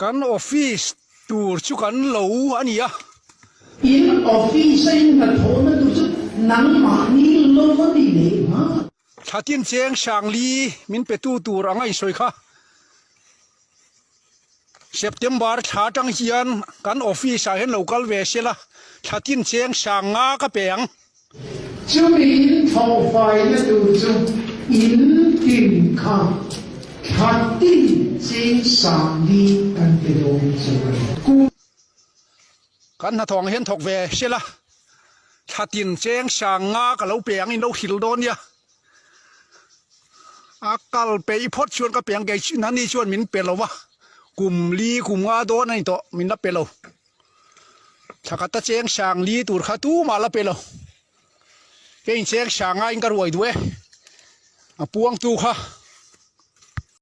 Kan office tur chu kan lo a ni a. In office a in hnathawhna tur chu nangmahni lo a ni leh nghal. Thlatin cheng Sangli min petu tur anga insawi kha September thla atang hian kan office ah hian lo kal ve sela thlatin cheng sang nga ka pe ang. Chumi in thlawhfaina tur chu in tin kha thlatin cheng sangli kan pe dawn chu a ni. Kum. Kan hnathawh ang hian thawk ve sela thlatin cheng sang nga ka lo pe ang in lo hrilh dawn nia. A kal peih phawt chuan ka pe ang kei nani chuan min pe lo va, kum li kum nga dawn a ni tawh min la pe lo. Thla khat a cheng sang li tur kha tumah la pe lo. Kei in cheng sang ngaiin ka ruai duh e, a puangtu kha.